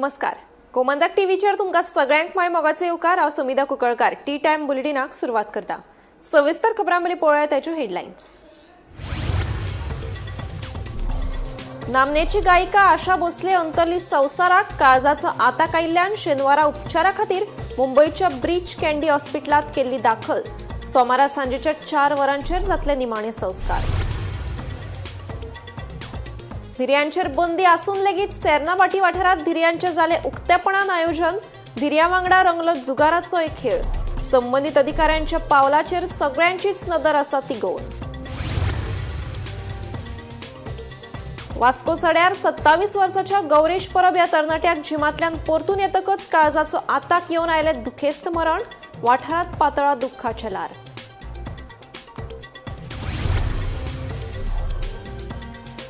नमस्कार, गोमंतक टीव्हीचेर तुमकां सगळ्यांक माय मोगाचे येवकार. हांव समिधा कुंकळकार टी टायम बुलेटिनाक सुरवात करता. सविस्तर खबरां मदीं पळोवया ताच्यो हेडलायन्स. नामनेची गायिका आशा भोसले अंतरली संवसाराक. काळजाचो आताक आयिल्ल्यान शेनवारा उपचारा खातीर मुंबयच्या ब्रीच कँडी हॉस्पिटलांत केल्ली दाखल. सोमारा सांजेच्या 4 वरांचेर जातले निमाणे संस्कार. धिरयांचेर बंदी आसून लेगीत सेर्नाभाटी वाठारांत धिरयांचें जालें उक्तेपणान आयोजन. धिरयां वांगडा रंगलो जुगाराचो एक खेळ. संबंदीत अधिकाऱ्यांच्या पावलाचेर सगळ्यांचीच नदर आसा तिगोवन. वास्को सड्यार 27 वर्साच्या गौरेश परब ह्या तरणाट्याक जिमांतल्यान परतून येतकच काळजाचो आताक येवन आयले दुखेस्त मरण. वाठारांत पातळा दुख्खाचें ल्हार.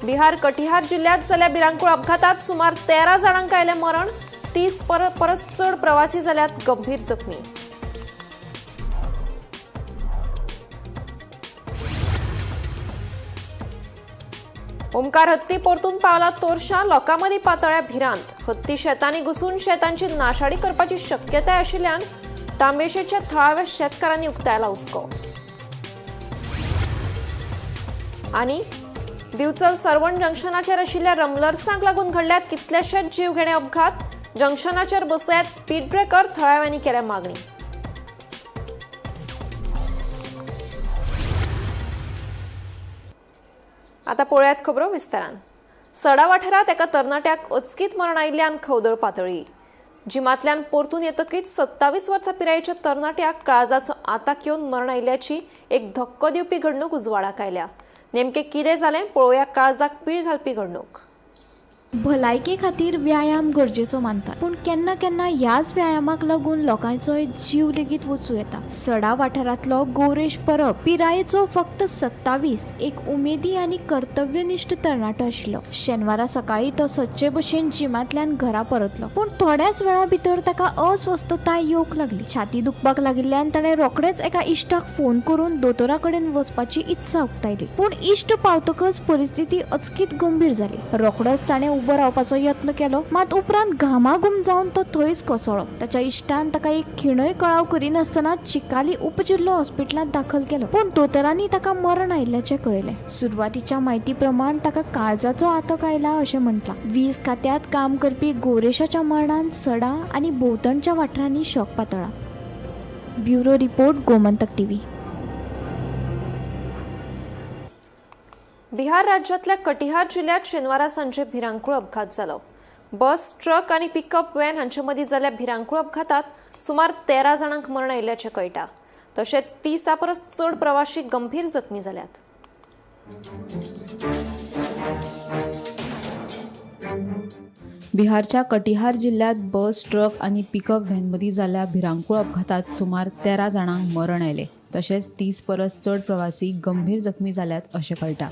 बिहार कटिहार जिल्ह्यात जाल्ल्या भिरांकूळ अपघातात सुमार 13 जाणांक आयलें मरण. 30 परस चड प्रवासी जाल्यात गंभीर जखमी. ओमकार हत्ती परतून पावला तोरशा. लोकांमदीं पातळ्या भिरांत. हत्ती शेतांनी घुसून शेतांची नाशाडी करपाची शक्यताय आशिल्ल्यान तांबेशेच्या थळाव्या शेतकारांनी उक्तायला हुस्को. आनी दिवचल सर्वण जंक्शनाचेर आशिल्ल्या रमलर्सांक लागून घडल्यात कितलेशेच जीवघेणे अपघात. जंक्शनाचेर बसयात स्पीड ब्रेकर, थळाव्यांनी केल्या मागणी. आता पळोवयात खबरो विस्तारान. सडा वाठारांत एका तरणाट्याक अचकीत मरण आयिल्ल्यान खवदळ पातळ्ळी. जिमांतल्यान परतून येतकीच 27 वर्सां पिरायेच्या तरणाट्याक काळजाचो आताक येवन मरण आयिल्ल्याची एक धक्को दिवपी घडणूक उजवाडाक आयल्या. नेमकें कितें जालें पळोवया काळजाक पीळ घालपी घडणूक. भलायके खातीर व्यायाम गरजेचो मानतात, पूण केन्ना केन्ना ह्याच व्यायामाक लागून लोकांचो जीव लेगीत वचूं येता. सडा वाठारांतलो गौरेश परब पिरायेचो फक्त 27, एक उमेदी आनी कर्तव्यनिश्ठ तरणाटो आशिल्लो. शेनवारा सकाळी तो सदचे भशेन जिमांतल्यान घरा परतलो, पूण थोड्याच वेळा भितर ताका अस्वस्थताय येवंक लागली. छाती दुखपाक लागिल्ल्यान ताणें रोखडेच एका इश्टाक फोन करून दोतोरा कडेन वचपाची इत्सा उक्तायली. पूण इश्ट पावतकच परिस्थिती अचकीत गंभीर जाली. रोखडोच ताणें उबो रावपाचो यत्न केलो, मात उपरांत घामाघूम जावन तो थंयच कोसळ्ळो. ताच्या इश्टान ताका एक खिणय कळाव करिनासतना चिकाली उपजिल्लो हॉस्पिटलांत दाखल केलो, पूण दोतोरांनी ताका मरण आयिल्ल्याचें कळयलें. सुरवातीच्या म्हायती प्रमाण ताका काळजाचो आताक आयला अशें म्हटलां. वीज खात्यांत काम करपी गौरेशाच्या मरणान सडा आनी भोंवतणच्या वाठारांनी शोक पातळ्ळा. Bureau report, Gomantak TV. Bihar राज्यातल्या कटिहार जिल्ह्यात शेनवारा सांजे भिरांकूळ अपघात जालो. बस, ट्रक आनी पिकअप व्हॅन हांचे मदीं जाल्ल्या भिरांकूळ अपघातात सुमार 13 जाणांक मरण आयिल्ल्याचें कळटा. तशेंच 30 परस चड प्रवाशी गंभीर जखमी जाल्यात. बिहारच्या कटिहार जिल्ह्यात बस, ट्रक आनी पिकअप व्हॅनमदीं जाल्ल्या भिरांकूळ अपघातात सुमार 13 जाणांक मरण आयलें. तशेंच 30 परस चड प्रवासी गंभीर जखमी जाल्यात अशें कळटा.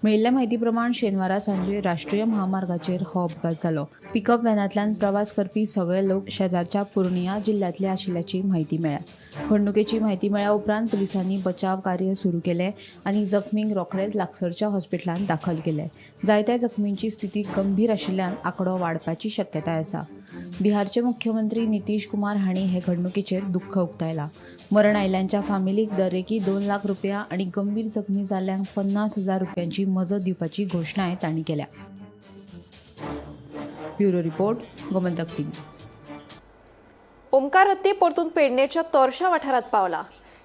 मेळिल्ल्या म्हायती प्रमाण शेनवारा सांजे राष्ट्रीय महामार्गाचेर हो अपघात जालो. पिकअप व्हॅनांतल्यान प्रवास करपी सगळे लोक शेजारच्या पुर्णिया जिल्ह्यांतले आशिल्ल्याची म्हायती मेळ्ळ्या. घडणुकेची म्हायती मेळ्ळ्या उपरांत पुलिसांनी बचाव कार्य सुरू केलें आनी जखमींक रोखडेच लागसरच्या हॉस्पिटलांत दाखल केले. जायत्या जखमींची स्थिती गंभीर आशिल्ल्यान आंकडो वाडपाची शक्यताय आसा. बिहारचे मुख्यमंत्री नितीश कुमार हांणी हे घडणुकेचेर दुख्ख उक्तायलां. मरण आयिल्ल्यांच्या फामिलीक दरेकी 2 लाख रुपया आनी गंभीर जखमी जाल्ल्यांक 50,000 रुपयांची मजत दिवपाची घोशणाय तांणी केल्या. Bureau report, Gomantak TV. Omkar हत्ती परतून पेडणेच्या तोरशा वाठारांत पावला.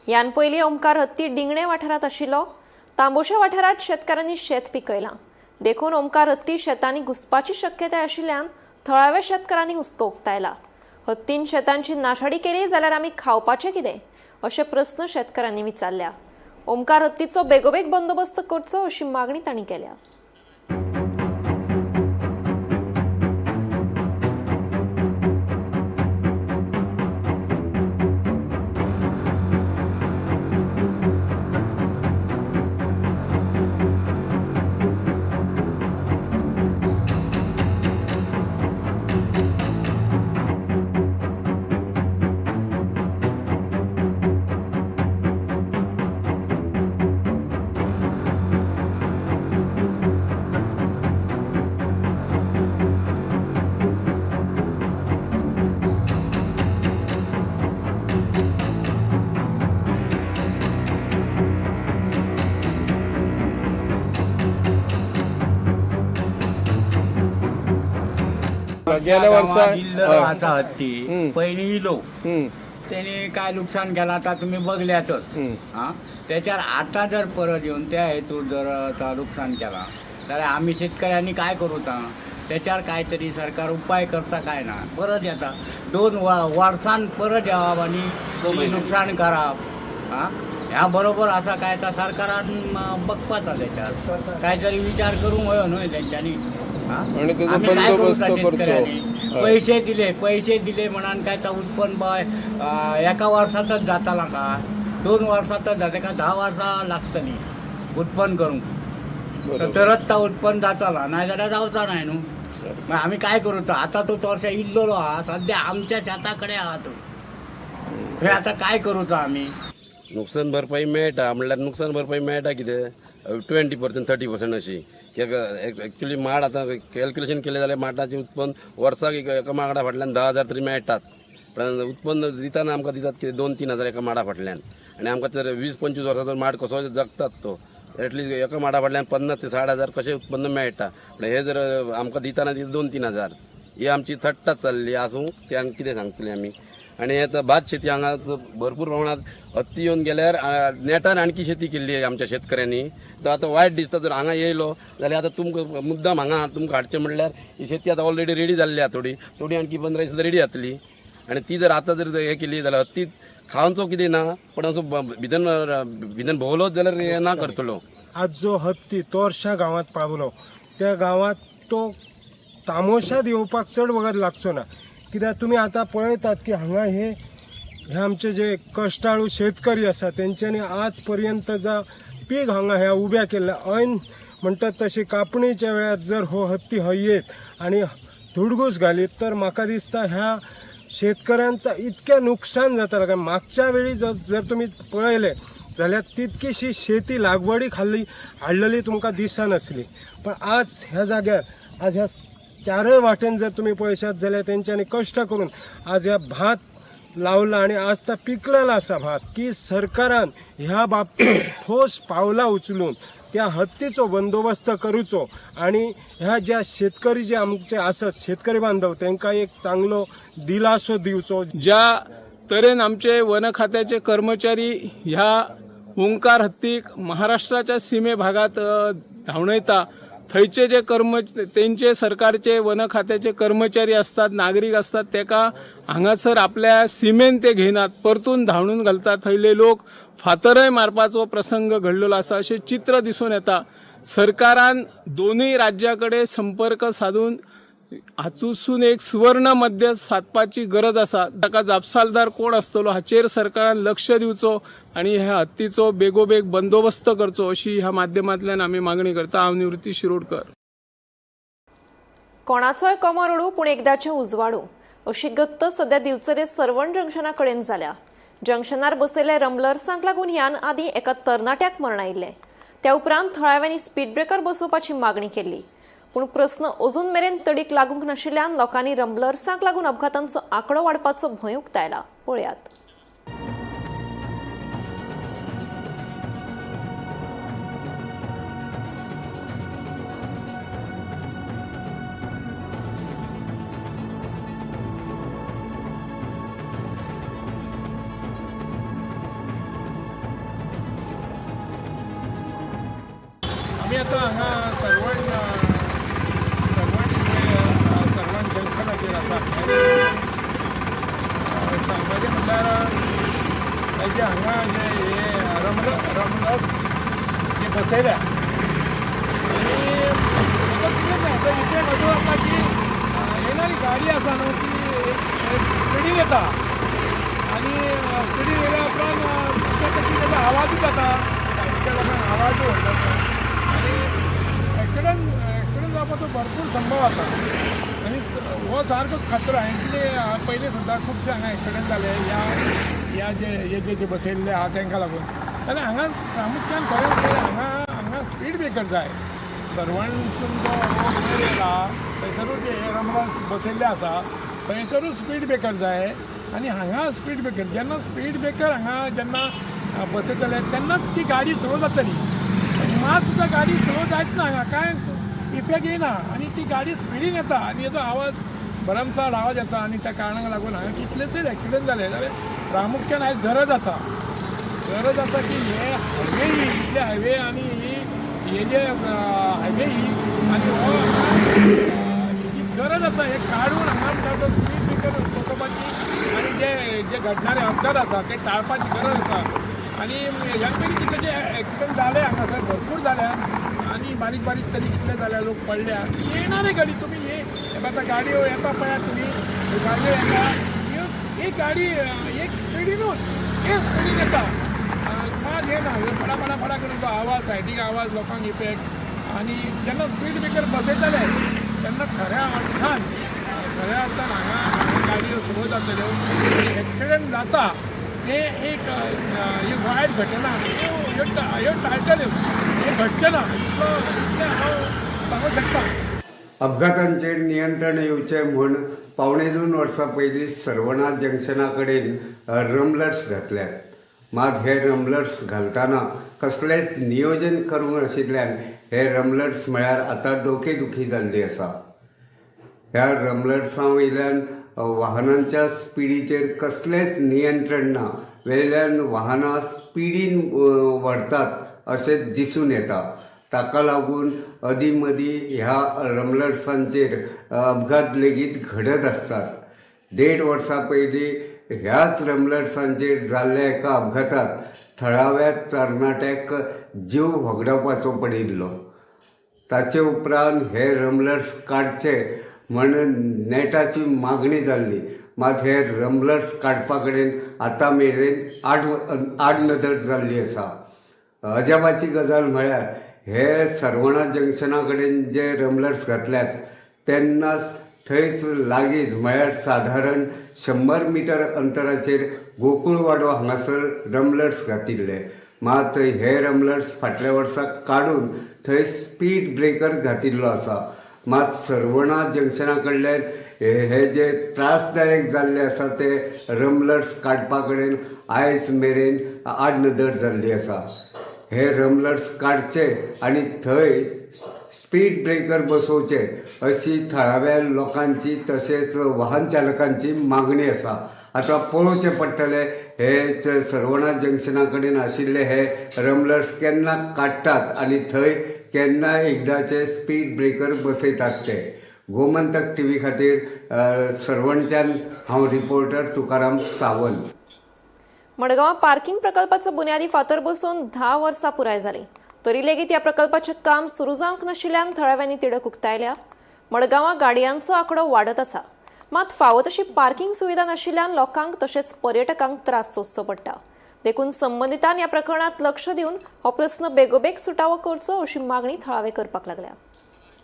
ह्यान पयलीं ओमकार हत्ती डिंगणे वाठारांत आशिल्लो. तांबोशा वाठारांत शेतकारांनी शेत पिकयलां, देखून ओमकार हत्ती शेतांनी घुसपाची शक्यताय आशिल्ल्यान थळाव्या शेतकारांनी हुस्को उक्तायला. हत्तीन शेतांची नाशाडी केली जाल्यार आमी खावपाचें कितें, अशे प्रस्न शेतकारांनी विचारल्या. ओमकार हत्तीचो बेगोबेग बंदोबस्त करचो अशी मागणी तांणी केल्या. गेल्या वर्सा इल्लो आसा हत्ती पयलीं इलो हम्म, तेणी काय लुकसाण केलां आतां तुमी बगल्यातच. आं, तेच्यार आतां जर परत येवन त्या हेतूर जर आतां लुकसाण केलां जाल्यार आमी शेतकऱ्यांनी काय करूं? तेच्यार काय तरी सरकार उपाय करता काय ना? परत येता 2 वर्सान परत येवप आनी लुकसाण करप. आं, ह्या बरोबर आसा काय तर सरकारान बघपाचा तेच्यार काय तरी विचार करूंक व्हयो न्हय तेंच्यांनी. आनी तेजो आमी काय बंदोबस्त करूं करचो. शेतकऱ्यांनी? हय. पैसे दिले, पैसे दिले म्हणान काय तो उत्पन्न बाय एका वर्सातच जाताला काय 2 वर्सातच जाता काय 10 वर्सां लागतली उत्पन्न करूंक? तर बरोबर. तरच तो उत्पन्न जाताला, नाही जाल्यार जावचा नाही न्हू. मग आमी काय करू? तो आतां तो तोरशा इल्लोलो आहा सद्या आमच्या शेता कडेन आहा तो, थंय आतां काय करूचो आमी? नुकसान भरपाई मेळटा म्हणल्यार नुकसान भरपाई मेळटा कितें 20% 30% अशी. कित्याक एक्चुली माड आतां कॅल्क्युलेशन केलें जाल्यार माडाचें उत्पन्न वर्साक एका माडा फाटल्यान 10,000 तरी मेळटात. पण उत्पन्न दितना आमकां दितात कितें 2-3 हजार एका माडा फाटल्यान. आनी आमकां तर 20-25 वर्सां तर माड कसो जगतात तो एटलिस्ट एका माडा फाटल्यान 50 ते 60 हजार कशें उत्पन्न मेळटा. पण हे जर आमकां दितना दिता 2-3 हजार, ही आमची थट्टा चल्ली आसूं ते आनी कितें सांगतली आमी. आनी आतां भात शेती हांगा भरपूर प्रमाणात हत्ती येवन गेल्यार नेटान आणखी शेती केल्ली आमच्या शेतकऱ्यांनी. तर आतां वायट दिसता जर हांगा येयलो जाल्यार आतां तुमकां मुद्दाम हांगा तुमकां हाडचें म्हणल्यार ही शेती आतां ऑलरेडी रेडी जाल्ली आहा, थोडी थोडी आणखी 15 दीस रेडी जातली. आनी ती जर आतां जर हें केली जाल्यार हत्ती खावचो कितें ना, पण असो भितन भितन भोंवलोच जाल्यार हें ना करतलो. आज जो हत्ती तोरशा गांवांत पावलो त्या गांवांत तो तामोशाद येवपाक चड वगत लागचो ना, कित्याक तुमी आतां पळयतात की हांगा हे हे आमचे जे कश्टाळू शेतकरी आसा तेंच्यांनी आज पर्यंत जा पीक हांगा ह्या उब्या केल्ल्या ऐन म्हणटात तशी कापणीच्या वेळार जर हो हत्ती हय येत आनी धुडगूस घालीत तर म्हाका दिसता ह्या शेतकऱ्यांचा इतकें नुकसान जाता. कारण मागच्या वेळी जर जर तुमी पळयलें जाल्यार तितकीशी शेती लागवडी खाल्ली हाडलेली तुमकां दिसनासली, पण आज ह्या जाग्यार आज ह्या चारय वाटेन जर तुमी पळयशात जाल्यार तेंच्यांनी कश्ट करून आज ह्या भात लावला आनी आज तो पिकलेलो आसा भात. की सरकारान ह्या बाबतीत ठोस पावलां उचलून त्या हत्तीचो बंदोबस्त करूचो आनी ह्या ज्या शेतकरी जे आमचे आसात शेतकरी बांधव तांकां एक चांगलो दिलासो दिवचो. ज्या तरेन आमचे वन खात्याचे कर्मचारी ह्या ओंकार हत्तीक महाराष्ट्राच्या सीमे भागात धांवडयता, थंयचे जे तेंचे सरकारचे वन खात्याचे कर्मचारी असतात, नागरीक असतात, तेका हांगासर आपल्या सीमेन ते घेयनात, परतून धांवडून घालतात. थंयले लोक फातरय मारपाचो प्रसंग घडलेलो आसा अशें चित्र दिसून येता. सरकारान दोनूय राज्या कडेन संपर्क साधून हातूंतसून एक सुवर्ण मध्य सादपाची गरज आसा. ताका जापसालदार कोण आसतलो हाचेर सरकारान लक्ष दिवचो आनी ह्या हत्तीचो बेगोबेग बंदोबस्त करचो अशी ह्या माध्यमांतल्यान आमी मागणी करता. हांव निवृत्ती शिरोडकर. कोणाचोय कमर उडू पूण एकदाचें उजवाडू अशी गत्त सध्या दिवचले सर्वण जंक्शना कडेन जाल्या. जंक्शनार बसयल्ल्या रमलर्सांक लागून ह्यान आदीं एका तरणाट्याक मरण आयिल्लें. त्या उपरांत थळाव्यांनी स्पीड ब्रेकर बसोवपाची मागणी केल्ली, पूण प्रस्न अजून मेरेन तडीक लागूंक नाशिल्ल्यान लोकांनी रमलर्सांक लागून अपघातांचो आंकडो वाडपाचो भंय उक्तायला. पळयात. आमी आतां हांगा सर्वण सर्वण सर्वण जंक्शनाचेर आसा. सांगपाचें म्हणल्यार हेजे हांगा जे हे रमलस जे बसयल्या आनी कितें आतां इफेक्ट असो जाता की येणारी गाडी आसा न्हू ती स्पिडीन येता आनी स्पिडीन येयल्या उपरांत तशी तेजो आवाजूय जाता, सायडीच्या लोकांक आवाजूय व्हडलो जाता आनी एक्सिडंट जावपाचो भरपूर संभव आसा. आनी हो सारको खतरो. हांवें कितें पयलीं सुद्दां खुबशे हांगा एक्सिडंट जाले ह्या ह्या जे हे जे जे बसयल्ले आहा तांकां लागून. जाल्यार हांगा प्रामुख्यान खरें म्हणल्यार हांगा हांगा स्पीड ब्रेकर जाय. सर्वणसून जो रोड वयर येयला थंयसरूच हे रमलास बसयल्ले आसा, थंयसरूच स्पीड ब्रेकर जाय. आनी हांगा स्पीड ब्रेकर जेन्ना स्पीड ब्रेकर हांगा जेन्ना बसयतले तेन्नाच ती गाडी स्लो जातली. मात सुद्दां गाडी स्लो जायच ना, हांगा कांय इफेक्ट येयना आनी ती गाडी स्पिडीन येता आनी हेजो आवाज भरमसाठ आवाज येता आनी त्या कारणाक लागून हांगा कितले तरी एक्सिडंट जाले. जाल्यार प्रामुख्यान आयज गरज आसा, गरज आसा की हे हायवे ही इतले हायवे आनी ही हे जे हायवे ही आनी हो ही गरज आसा हे काडून हांगा म्हणटा तो स्पीड ब्रेकर बसोवपाची आनी जे जे घडणारे अपघात आसा ते टाळपाची गरज आसा. आनी ह्या पयलीं कितले जे एक्सिडंट जाले हांगासर भरपूर जाल्या आनी बारीक बारीक तरी कितले जाल्या, लोक पडल्या. येणारे गाडी तुमी हे आतां गाडयो येता पळयात तुमी, गाडयो येता एक गाडी एक स्पिडीनूच एक स्पिडीन येता, मात हे ना फडा फडा फडा करून तो आवाज, सायडीक आवाज, लोकांक इफेक्ट. आनी जेन्ना स्पीड ब्रेकर बसयतले तेन्ना खऱ्या अर्थान हांगा गाडयो स्लो जातल्यो, एक्सिडंट जाता ते एक एक वायट घटना ह्यो टाळटल्यो, हें घडचें ना इतलें हांव सांगूंक शकता. अपघातांचेर नियंत्रण येवचें म्हूण 1.75 वर्सां पयलीं सर्वणा जंक्शना कडेन रमलर्स घातल्यात. मात हे रमलर्स घालतना कसलेंच नियोजन करूंक नाशिल्ल्यान हे रमलर्स म्हळ्यार आतां डोकेदुखी जाल्ली आसा. ह्या रमलर्सां वयल्यान वाहनांच्या स्पिडीचेर कसलेंच नियंत्रण ना, वेल्यान वाहनां स्पिडीन व्हरतात अशें दिसून येता. ताका लागून अदीं मदीं ह्या रमलर्सांचेर अपघात लेगीत घडत आसतात. 1.5 वर्सां पयलीं ह्याच रमलर्सांचेर जाल्ल्या एका अपघातांत थळाव्या तरणाट्याक जीव होगडावपाचो पडिल्लो. ताचे उपरांत हे रमलर्स काडचे म्हण नेटाची मागणी जाल्ली. मात हे रमलर्स काडपा कडेन आतां मेरेन आडनदर जाल्ली आसा. अजापाची गजाल म्हळ्यार हे सर्वणा जंक्शना कडेन जे रमलर्स घातल्यात तेन्ना थंयच लागींच म्हळ्यार सादारण 100 मिटर अंतराचेर गोकुळवाडो हांगासर रमलर्स घातिल्ले. मात हे रमलर्स फाटल्या वर्सा काडून थंय स्पीड ब्रेकर घातिल्लो आसा. मात सर्वणा जंक्शना कडल्यान हे जे त्रासदायक जाल्ले आसा ते रमलर्स काडपा कडेन आयज मेरेन आडनदर जाल्ली आसा. हे रमलर्स काडचे आनी थंय स्पीड ब्रेकर बसोवचे अशी थळाव्या लोकांची तशेंच वाहन चालकांची मागणी आसा. आतां पळोवचें पडटलें हे सर्वणा जंक्शना कडेन आशिल्ले हे रमलर्स केन्ना काडटात आनी थंय केन्ना एकदाचे स्पीड ब्रेकर बसयतात ते. गोमंतक टीव्ही खातीर सर्वणच्यान हांव रिपोर्टर तुकाराम सावंत. मडगांवां पार्किंग प्रकल्पाचो बुन्यादी फातर बसोवन 10 वर्सां पुराय जालीं तरी लेगीत ह्या प्रकल्पाचें काम सुरू जावंक नाशिल्ल्यान थळाव्यांनी तिडक उक्तायल्या. मडगांवां गाडयांचो आंकडो वाडत आसा, मात फावो तशी पार्किंग सुविधा नाशिल्ल्यान लोकांक तशेंच पर्यटकांक त्रास सोंसचो पडटा. देखून संबंदितान ह्या प्रकरणांत लक्ष दिवन हो प्रस्न बेगोबेग सुटावो करचो अशी मागणी थळावे करपाक लागल्या.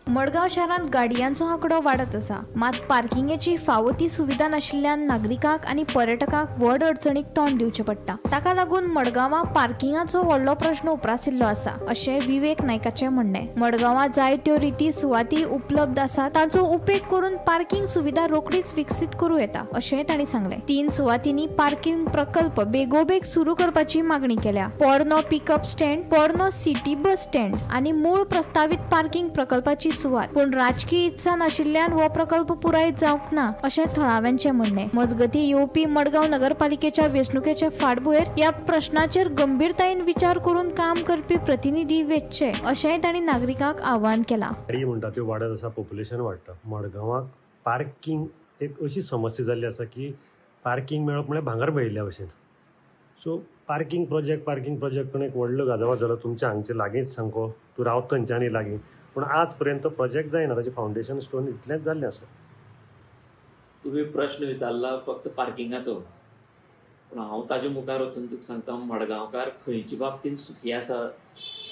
मडगांव शारांत गाडयांचो आंकडो वाडत आसा, मात पार्किंगेची फावो ती सुविधा नाशिल्ल्यान नागरिकांक आनी पर्यटकांक व्हड अडचणीक तोंड दिवचें पडटा. ताका लागून मडगांवां पार्किंगाचो व्हडलो प्रश्न उप्रासिल्लो आसा अशें विवेक नायकाचें म्हणणें. मडगांवां जायत्यो रिती सुवाती उपलब्ध आसा, तांचो उपेग करून पार्किंग सुविधा रोखडीच विकसीत करूं येता अशेंय तांणी सांगलें. 3 सुवातींनी पार्किंग प्रकल्प बेगोबेग सुरू करपाची मागणी केल्या. पोरनो पिकअप स्टँड, पोरनो सिटी बस स्टँड आनी मूळ प्रस्तावीत पार्किंग प्रकल्पाची सुवात, पूण राजकीय इत्सा नाशिल्ल्यान हो प्रकल्प पुराय जावंक ना अशें थळाव्यांचें म्हणणें. मजगतीं येवपी मडगांव नगरपालिकेच्या वेंचणुकेचे फाटभुंयेर ह्या प्रश्नाचेर गंभीरतायेन विचार करून काम करपी प्रतिनिधी वेंचचे अशेंय तांणी नागरिकांक आवाहन केलां. गाडी म्हणटा त्यो वाडत आसा, पॉप्युलेशन वाडटा. मडगांवाक पार्किंग एक अशी समस्या जाल्ली आसा की पार्किंग मेळप म्हळ्यार भांगर मेळिल्ल्या भशेन. सो पार्किंग प्रोजेक्ट पण एक व्हडलो गाजावाज जालो तुमच्या हांगचे लागींच, सामको तूं रावता थंयच्यानय लागीं, पूण आज पर्यंत तो प्रोजेक्ट जायना. ताचें फावंडेशन स्टोन इतलेंच जाल्लें आसा. तुमी प्रश्न विचारला फक्त पार्किंगाचो, पूण हांव ताजे मुखार वचून तुका सांगता, मडगांवकार खंयचे बाबतीन सुखी आसा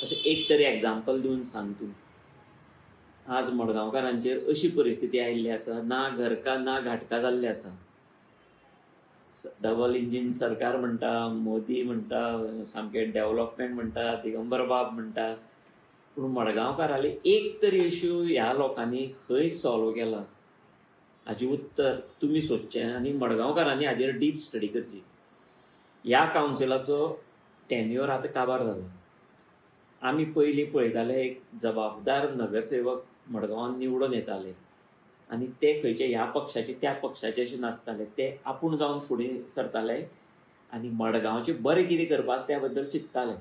अशें एक तरी एग्जाम्पल दिवन सांग तूं. आज मडगांवकारांचेर अशी परिस्थिती आयिल्ली आसा, ना घरका ना घाटका जाल्ले आसा. डबल इंजीन सरकार म्हणटा, मोदी म्हणटा, सामकें डेव्हलपमेंट म्हणटा, दिगंबर बाब म्हणटा, पूण मडगांवकाराले एक तरी इश्यू ह्या लोकांनी खंय सॉल्व केला हाजें उत्तर तुमी सोदचें आनी मडगांवकारांनी हाजेर डीप स्टडी करची. ह्या कावन्सिलाचो टेन्युअर आतां काबार जालो. आमी पयलीं पळयताले एक जबाबदार नगरसेवक मडगांवान निवडून येताले, आनी ते खंयचे ह्या पक्षाचे त्या पक्षाचे अशें नासताले. ते आपूण जावन फुडें सरताले आनी मडगांवचें बरें कितें करपा आसा त्या बद्दल चिंत्ताले.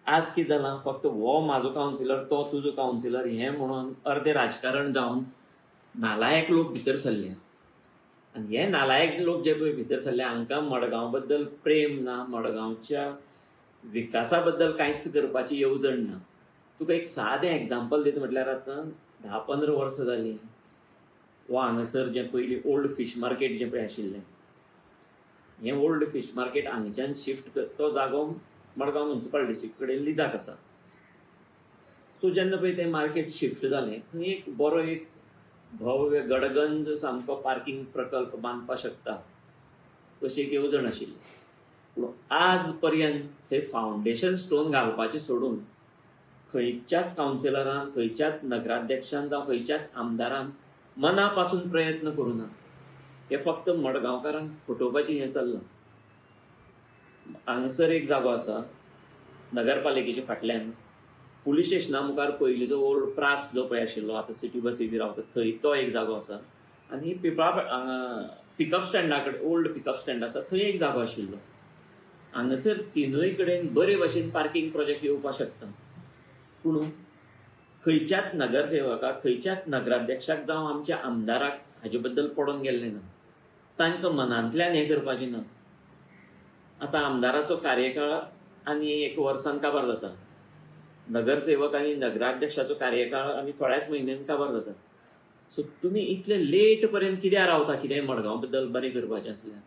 आज कितें जालां, फक्त हो म्हाजो कावन्सिलर तो तुजो कावन्सिलर हें म्हणून अर्दें राजकारण जावन नालायक लोक भितर सरले. आनी हे नालायक लोक जे पळय भितर सरले हांकां मडगांव बद्दल प्रेम ना, मडगांवच्या विकासा बद्दल कांयच करपाची येवजण ना. तुका एक सादें एग्जाम्पल दिता म्हटल्यार आतां 10-15 वर्सां जालीं हो हांगासर जें पयलीं ओल्ड फीश मार्केट जें पळय आशिल्लें, हें ओल्ड फीश मार्केट हांगच्यान शिफ्ट तो जागो मडगांव म्युनिसिपालिटीचे कडेन लिजाक आसा. सो जेन्ना पळय तें मार्केट शिफ्ट जालें थंय एक बरो एक भव्य गडगंज सामको पार्किंग प्रकल्प बांदपाक शकता अशी एक येवजण आशिल्ली. पूण आज पर्यंत थंय फावंडेशन स्टोन घालपाचें सोडून खंयच्याच कावन्सिलरान, खंयच्याच नगराध्यक्षान जावं खंयच्याच आमदारान मना पासून प्रयत्न करूं ना. हे फक्त मडगांवकारांक फटोवपाचें हें चल्लां. हांगासर एक जागो आसा नगरपालिकेच्या फाटल्यान पुलीस स्टेशना मुखार पयलींचो ओल्ड प्रास जो पळय आशिल्लो, आतां सिटी बसी बी रावता थंय तो एक जागो आसा. आनी पिपळा पिकअप स्टँडा कडेन ओल्ड पिकअप स्टँड आसा थंय एक जागो आशिल्लो. हांगासर तिनूय कडेन बरे भशेन पार्किंग प्रोजेक्ट येवपाक शकता. पूण खंयच्याच नगरसेवकाक, खंयच्याच नगराध्यक्षाक जावं आमच्या आमदाराक हाजे बद्दल पडोन गेल्लें ना. तांकां मनांतल्यान हें करपाचें ना. आतां आमदाराचो कार्यकाळ आनी एक वर्सान काबार जाता, नगरसेवक आनी नगराध्यक्षाचो कार्यकाळ आनी थोड्याच म्हयन्यान काबार जाता. सो तुमी इतले लेट पर्यंत कित्याक रावता कितेंय मडगांव बद्दल बरें करपाचें आसल्यार?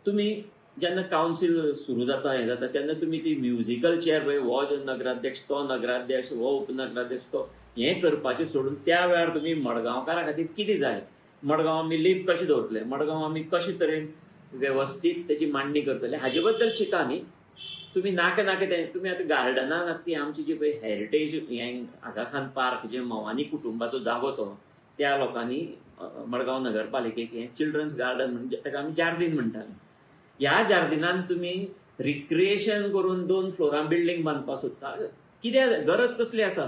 तुमी जेन्ना कावन्सील सुरू जाता हें जाता तेन्ना तुमी ती म्युजिकल चेअर पळय हो नगराध्यक्ष तो नगराध्यक्ष हो उपनगराध्यक्ष तो हें करपाचें सोडून त्या वेळार तुमी मडगांवकारां खातीर कितें जाय, मडगांव आमी लीप कशें दवरतले, मडगांव आमी कशे तरेन वेवस्थीत तेची मांडणी करतले हाजे बद्दल चिंता न्ही. तुमी नाका नाका तें तुमी आतां गार्डनान आतां ती आमची जी पळय हेरिटेज हें आगा खान पार्क जें मवानी कुटुंबाचो जागो तो त्या लोकांनी मडगांव नगरपालिकेक हें चिल्ड्रन्स गार्डन म्हणजे ताका आमी जार्दीन म्हणटाले. ह्या जार्दिनान तुमी रिक्रिएशन करून 2 फ्लोरां बिल्डींग बांदपाक सोदता, कित्याक गरज कसली आसा?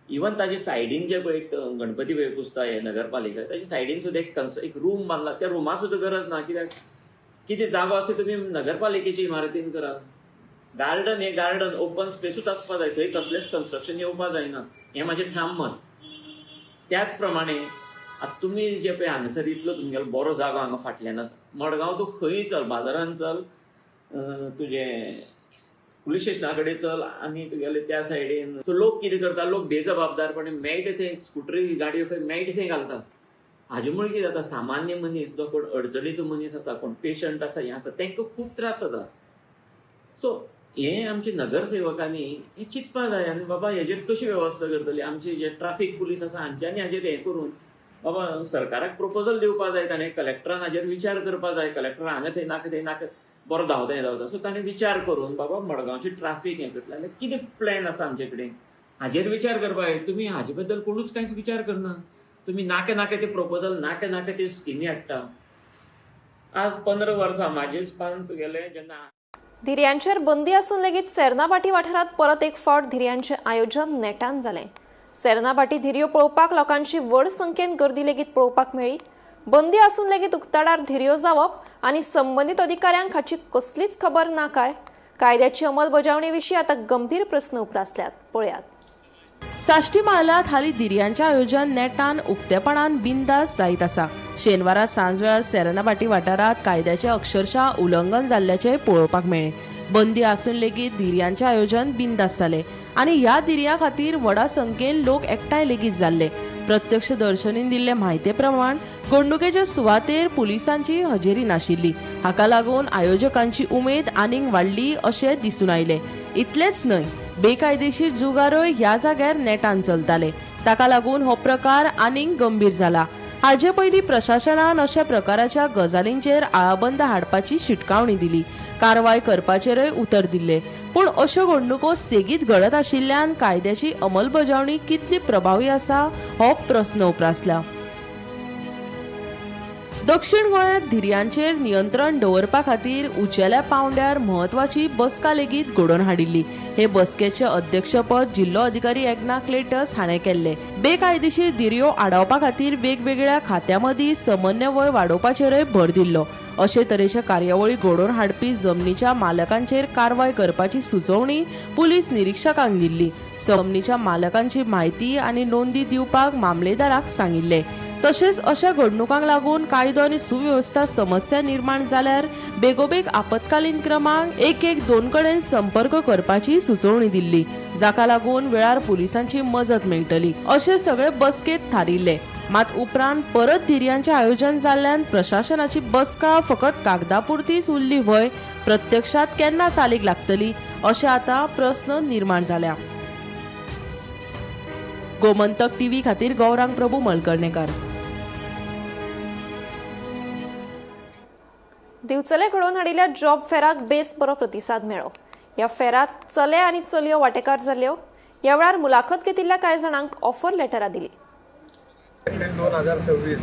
इवन ताजे सायडीन जे पळय गणपती पळय पुजता हे नगरपालिका ताजे सायडीन सुद्दां एक रूम बांदला, त्या रुमा सुद्दां गरज ना. कित्याक कितें जागो आसा तुमी नगरपालिकेच्या इमारतीन करा. गार्डन हें गार्डन ओपन स्पेसूच आसपा जाय, थंय कसलेंच कन्स्ट्रक्शन येवपा जायना हें म्हाजें ठाम मत. त्याच प्रमाणे आतां तुमी जे पळय हांगासर इतलो तुमगेलो बरो जागो हांगा फाटल्यान आसा, मडगांव तूं खंय चल, बाजारान चल, तुजें पुलीस स्टेशना कडेन चल आनी तुगेले त्या सायडीन. सो लोक कितें करता, लोक बेजबाबदारपणे मेळटा थंय स्कुटरी गाडयो खंय मेळटा थंय घालता. हाजे मुळे कितें जाता, सामान्य मनीस जो कोण अडचणीचो मनीस आसा, कोण पेशंट आसा, हें आसा, तांकां खूब त्रास जाता. सो हें आमचे नगरसेवकांनी हें चिंतपा जाय आनी बाबा हेजेर कशी वेवस्था करतली. आमचे जे ट्राफीक पुलीस आसा हांच्यांनी हाजेर हें करून बाबा सरकाराक प्रोपोजल दिवपा जाय, ताणें कलेक्टरान हाजेर विचार करपा जाय. कलेक्टर हांगा थंय नाका थंय नाका बरो धांवता हें धांवता. सो ताणें विचार करून बाबा मडगांवची ट्राफीक हें करतले जाल्यार कितें प्लॅन आसा आमचे कडेन हाजेर विचार करपा जाय. तुमी हाजे बद्दल कोणूच कांयच विचार करना. तुमी नाका नाका ते प्रोपोजल, नाका नाका त्यो स्किमी हाडटा. आज 15 वर्सां म्हाजेच पान तुगेलें जेन्ना धिरयांचेर बंदी आसून लेगीत सेर्नाभाटी वाठारांत परत एक फावट धिरयांचें आयोजन नेटान जालें. सेर्नाभाटी धिरयो पळोवपाक लोकांची व्हड संख्येन गर्दी लेगीत पळोवपाक मेळ्ळी. बंदी आसून लेगीत उक्ताडार धिरयो जावप आनी संबंदीत अधिकाऱ्यांक हाची कसलीच खबर ना काय? कायद्याची अंमलबजावणी विशीं आतां गंभीर प्रस्न उप्रासल्यात. पळयात. साश्टी म्हालांत हालीं धिरयांचें आयोजन नेटान उक्तेपणान बिंदास जायत आसा. शेनवारा सांजवेळार सेरेनाभाटी वाठारांत कायद्याचें अक्षरशः उल्लंघन जाल्ल्याचें पळोवपाक मेळ्ळें. बंदी आसून लेगीत धिरयांचें आयोजन बिंदास जालें आनी ह्या धिरयां खातीर व्हडा संख्येन लोक एकठांय लेगीत जाल्ले. प्रत्यक्ष दर्शनीन दिल्ले म्हायते प्रमाण घडणुकेचे सुवातेर पुलिसांची हजेरी नाशिल्ली. हाका लागून आयोजकांची उमेद आनीक वाडली अशें दिसून आयलें. इतलेंच न्हय, बेकायदेशीर जुगारय ह्या जाग्यार नेटान चलताले. ताका लागून हो प्रकार आनीक गंभीर जाला. हाजे पयलीं प्रशासनान अशा प्रकाराच्या गजालींचेर आळाबंद हाडपाची शिटकावणी दिली, कारवाय करपाचेरय उतर दिल्ले. पूण अश्यो घडणुको सेगीत घडत आशिल्ल्यान कायद्याची अंमलबजावणी कितली प्रभावी आसा हो प्रस्न उप्रासला. दक्षिण गोंयांत धिरयांचेर नियंत्रण दवरपा खातीर उंचेल्या पांवड्यार म्हत्वाची बसका लेगीत घडोवन हाडिल्ली. हे बसकेचे अध्यक्षपद जिल्लो अधिकारी एग्ना क्लेटस हाणें केल्लें. बेकायदेशीर धिरयो आडावपा खातीर वेगवेगळ्या खात्यां मदीं समन्वय वाडोवपाचेरय भर दिल्लो. अशे तरेचे कार्यावळी घडोवन हाडपी जमनीच्या मालकांचेर कारवाय करपाची सुचोवणी पुलीस निरिक्षकांक दिल्ली. जमनीच्या मालकांची म्हायती आनी नोंदी दिवपाक मामलेदाराक सांगिल्लें. तशेंच अशा घडणुकांक लागून कायदो आनी सुवेवस्था समस्या निर्माण जाल्यार बेगोबेग आपत्कालीन क्रमांक 112 कडेन संपर्क करपाची सुचोवणी दिल्ली, जाका लागून वेळार पुलिसांची मजत मेळटली अशें सगळे बसकेंत थारिल्ले. मात उपरांत परत धिरयांचें आयोजन जाल्ल्यान प्रशासनाची बसका फकत कागदापुरतीच उरली व्हय, प्रत्यक्षात केन्ना चालीक लागतली अशें आतां प्रस्न निर्माण जाल्या. गोमंतक टीव्ही खातीर गौरांग प्रभू मलकर्णेकर. दिवचले घडोवन हाडिल्ल्या जॉब फेराक बेस बरो प्रतिसाद मेळ्ळो. ह्या फेरात चले आनी चलयो वांटेकार जाल्यो. ह्या वेळार मुलाखत घेतिल्ल्या कांय जाणांक ऑफर लेटरां दिली. एप्रिल 2026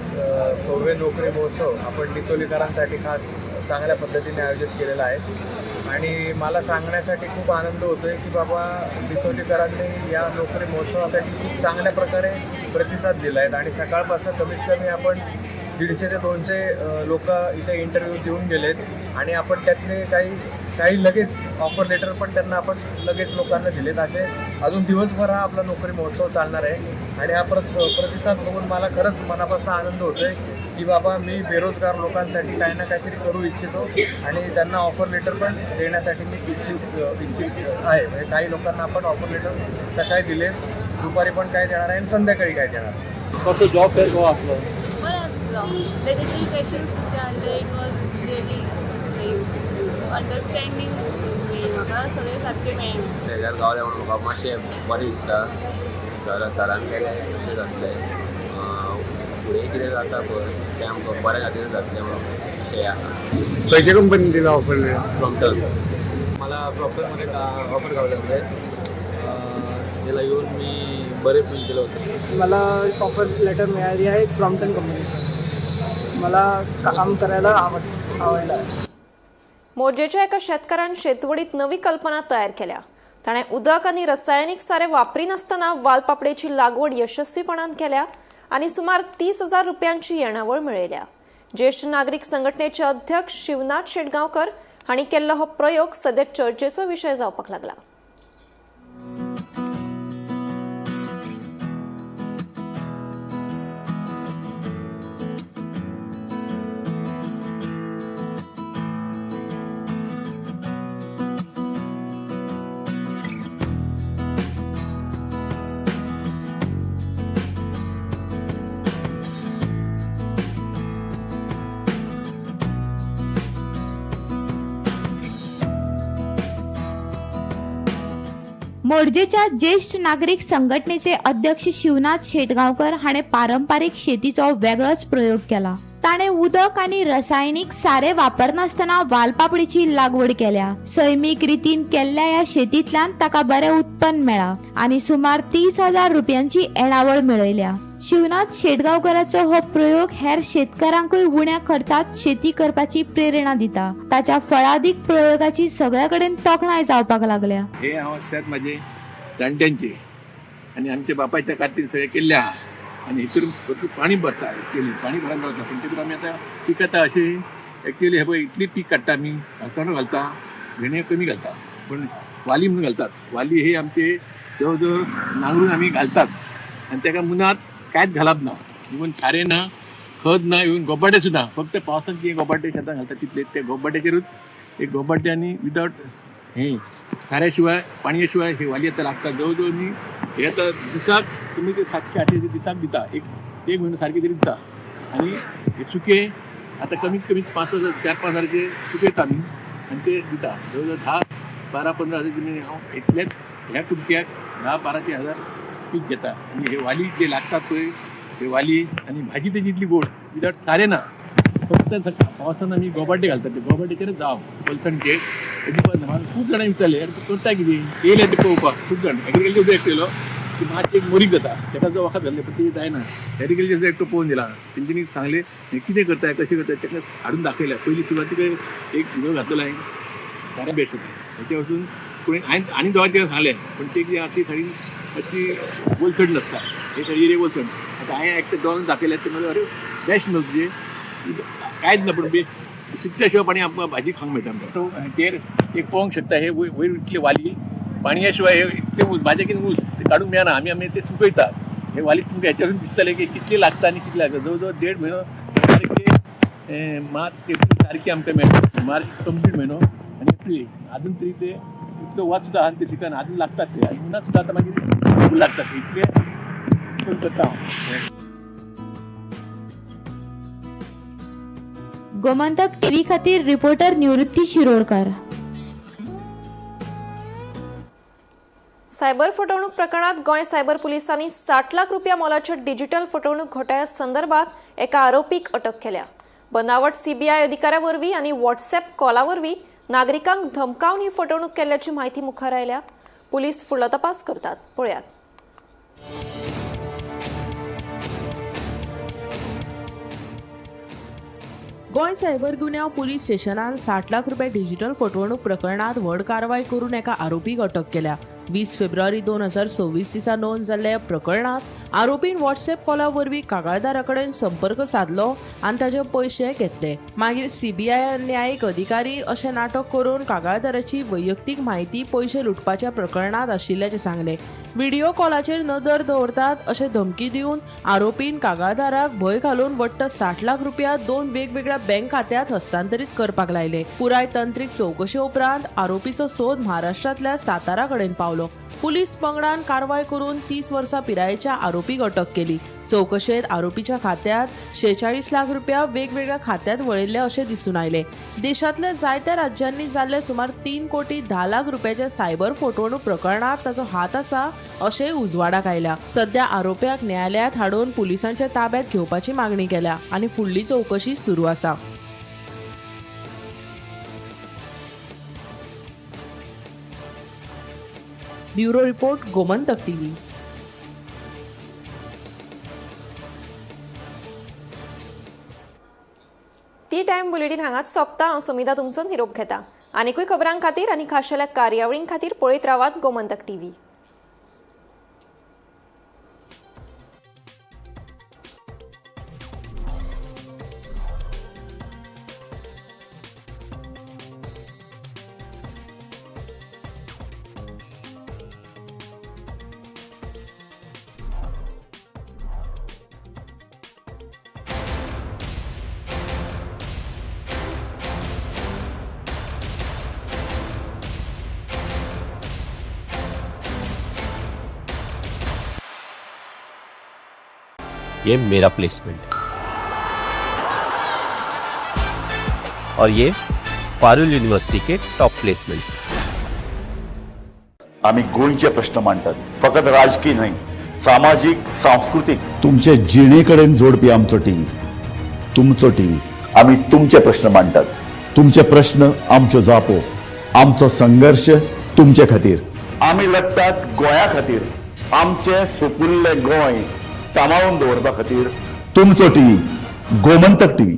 भव्य नोकरी महोत्सव आपण डिचोलीकरांसाठी खास चांगल्या पद्धतीने आयोजित केलेला आहे आणि मला सांगण्यासाठी खूप आनंद होतो आहे की बाबा डिचोलीकरांनी या नोकरी महोत्सवासाठी खूप चांगल्या प्रकारे प्रतिसाद दिला आहे आणि सकाळपासून कमीत कमी आपण 150 ते 200 लोक इथे इंटरव्ह्यू देऊन गेलेत आणि आपण त्यातले काही काही लगेच ऑफर लेटर पण त्यांना आपण लगेच लोकांना दिलेत. असे अजून दिवसभर हा आपला नोकरी महोत्सव चालणार आहे आणि हा प्रतिसाद बघून मला खरंच मनापासून आनंद होतो आहे की बाबा मी बेरोजगार लोकांसाठी काही ना काहीतरी करू इच्छितो आणि त्यांना ऑफर लेटर पण देण्यासाठी मी इच्छित आहे. म्हणजे काही लोकांना आपण ऑफर लेटर सकाळी दिले, दुपारी पण काय देणार आहे आणि संध्याकाळी काय देणार. कसो जॉब फेअर कसो आसलो? बरें आसलो. तेजी क्वेश्चन्स विचारले, it was really like understanding म्हाका सगळें सारकें मेळ्ळें. तेच्यार गावलें म्हणून म्हाका मातशें बरें दिसता. सरान केलें तशें जातलें, फुडें कितें जाता पळय तें आमकां बऱ्या खातीर जातलें म्हणून अशें आसा. खंयच्या कंपनी दिला ऑफर लेटर? क्रॉम्पटन. मला क्रॉम्पटनमध्ये ऑफर गावले होते, याला येऊन मी बरे फील केलं होतं. मला ऑफर लेटर मिळाली आहे क्रॉम्पटन कंपनीतून. मला काम करायला आवडलं आहे. मोरजेच्या एका शेतकारान शेतवडीत नवी कल्पना तयार केल्या. ताणें उदक आनी रसायनीक सारें वापरिनासतना वालपापडेची लागवड यशस्वीपणान केल्या आनी सुमार 30,000 रुपयांची येणावळ मेळयल्या. ज्येश्ठ नागरीक संघटनेचे अध्यक्ष शिवनाथ शेटगांवकर हांणी केल्लो हो प्रयोग सद्या चर्चेचो विशय जावपाक लागला. मोरजेच्या ज्येष्ठ नागरीक संघटनेचे अध्यक्ष शिवनाथ शेटगांवकर हाणें पारंपारीक शेतीचो वेगळोच प्रयोग केला. ताणें उदक आनी रसायनीक सारें वापरनासतना वालपापडीची लागवड केल्या. सैमीक रितीन केल्ल्या ह्या शेतींतल्यान ताका बरें उत्पन्न मेळ्ळां आनी सुमार 30,000 रुपयांची येणावळ मेळयल्या. शिवनाथ शेटगांवकराचो हो प्रयोग हेर शेतकारांकूय उण्या खर्चात शेती करपाची प्रेरणा दिता. ताच्या फळादीक प्रयोगाची सगळ्या कडेन तोखणाय जावपाक लागल्या. हे हांव शेत म्हाजे जाणट्यांचे आनी आमच्या बापायच्या खातीर सगळें केल्लें आहा आनी हितून भरपूर पाणी भरता, एक्चुअली पाणी भरान रावता, पूण तितून आमी आतां पिकता अशें एक्चुअली हे पळय इतली पीक काडटा आमी, आसण घालता, भेंडे कमी घालता, पूण वाली म्हणून घालतात. वाली हे आमचे जवळ जवळ नांगरून आमी घालतात आनी तेका मुनात कांयच घालप ना, इवन सारें ना, खत ना, इवन गोबाटे सुद्दां. फक्त पावसांत जे गोबाटे शेतां घालतात तितले ते गोबाट्याचेरूच एक गोबाटे आनी विदावट हे साऱ्या शिवाय पाणया शिवाय हे वाली आतां लागता. जवळ जवळ मी हे आतां दिसाक तुमी ते 700-800 दिसाक दिता, एक एक म्हयनो सारके तरी दिता. आनी हे सुके आतां कमीत कमी 5,000 4-5 हजाराचे सुकयता आमी आनी ते दिता. जवळ जवळ 10-12-15 हजाराचे मी हांव इतलेच ह्या कुडक्याक 10-12 हजार पीक घेता. आनी हे वाली जे लागतात पळय हे वाली आनी भाजी तेजी इतली गोड विदावट सारें ना, फक्त पावसान आमी गोबाटे घालतात, ते गोबाट्याचेरच जाव पलसणचे अजिबात ना. म्हाका खूब जाणांनी विचारलें, आरे तूं करता कितें, येयले ते पळोवपाक खूब जाण एग्रीकल्चर उदक केलो ती मातशी एक मोरीक जाता, ताका जो वखद घातलें पण ती जायना. एग्रीकल्चर एकटो पळोवन दिला, तेंच्यांनी सांगलें हें कितें करताय, कशें करताय, ताका हाडून दाखयलें. पयली सुरवातीक एक व्हिडियो घातलेलो हांवें, सारें बेस्ट जाता. हेच्या वचून कोणी हांवें आनी दोगां तिगां सांगलें, पण ती कितें आहा ती साडी मातशी वलसण नासता, हे साडी एरिया वलसण. आतां हांवें एकटे दोगांक दाखयलें, ते म्हणलें अरे बेस्ट न्हू तुजें, कांयच ना पूण शिकच्या शिवाय पाणी आमकां भाजी खावंक मेळटा आमकां. तेर एक पळोवंक शकता, हे वयर इतले वाली पाणया शिवाय हे इतले ऊस भाज्या कितें ऊस ते काडूंक मेळना, आमी आमी ते सुकयता. हे वाली तुमकां हेच्यावरून दिसतलें की कितली लागता आनी कितली लागता. जवळ जवळ 1.5 म्हयनो सारके मार्च एप्रील सारकी आमकां मेळटा, मार्च कंप्लीट म्हयनो आनी एप्रील अजून तरी ते इतलो वत सुद्दां आहा ते ठिकाण अजून लागतात ते, आनी उन्हात सुद्दां आतां मागीर लागतात इतले करता हांव. गोमंतक टीव्ही खातीर रिपोर्टर निवृत्ती शिरोडकर. सायबर फटवणूक प्रकरणात गोंय सायबर पुलिसांनी 60 लाख रुपया मोलाच्या डिजिटल फटवणूक घोटाळ्या संदर्भात एका आरोपीक अटक केल्या. बनावट सीबीआय अधिकाऱ्या वरवीं आनी व्हॉट्सएप कॉला वरवीं नागरिकांक धमकावन ही फटवणूक केल्ल्याची म्हायती मुखार आयल्या. पुलीस फुडलो तपास करतात. पळयात. गोंय सायबर गुन्यांव पुलीस स्टेशनान 60 लाख रुपया डिजिटल फटवणूक प्रकरणात व्हड कारवाय करून एका आरोपीक अटक केल्या. 20 फेब्रुवारी 2026 दिसा नोंद जाल्ल्या प्रकरणात आरोपीन व्हॉट्सएप कॉला वरवीं कागाळदारा कडेन संपर्क सादलो आनी ताचे पयशे घेतले. मागीर सीबीआय न्यायीक अधिकारी अशें नाटक करून कागाळदाराची वैयक्तीक म्हायती पयशे लुटपाच्या प्रकरणात आशिल्ल्याचें सांगलें. व्हिडिओ कॉलाचेर नदर दवरतात अशें धमकी दिवन आरोपीन कागाळदाराक भंय घालून वट्ट 60 लाख रुपया 2 वेगवेगळ्या बँक खात्यात हस्तांतरीत करपाक लायले. पुराय तंत्रीक चवकशे उपरांत आरोपीचो सोद महाराष्ट्रांतल्या सातारा कडेन पावलो. पुलीस पंगडान कारवाय करून 30 वर्सां पिरायेच्या आरोपीक अटक केली. चवकशेंत आरोपीच्या खात्यात 46 लाख रुपया वेगवेगळ्या खात्यात वळिल्ले अशें दिसून आयलें. देशांतल्या जायत्या राज्यांनी जाल्ले सुमार 3 कोटी 10 लाख रुपयाच्या सायबर फटवणूक प्रकरणात ताचो हात आसा अशें उजवाडाक आयल्या. सध्या आरोप्याक न्यायालयांत हाडून पुलिसांच्या ताब्यात घेवपाची मागणी केल्या आनी फुडली चवकशी सुरू आसा. Bureau report, Gomantak TV. ती टायम बुलेटीन हांगाच सोंपता. हांव समिता तुमचो निरोप घेता. आनीकूय खबरां खातीर आनी खाशेल्या कार्यावळीं खातीर पळयत रावात गोमंतक टीव्ही. ये मेरा प्लेसमेंट है और ये Parul university K top placements. आमी गोंयचे प्रश्न मांडटात, फकत राजकीय न्हय, सामाजीक, सांस्कृतीक, तुमचे जिणे कडेन जोडपी आमचो टीव्ही, तुमचो टीव्ही. आमी तुमचे प्रश्न मांडटात, तुमचे प्रश्न आमच्यो जापो, आमचो संघर्श तुमचे खातीर. आमी लढटात गोंया खातीर, आमचें सुपुल्लें गोंय सांबाळून दवरपा खातीर. तुमचो टीव्ही, गोमंतक टीव्ही.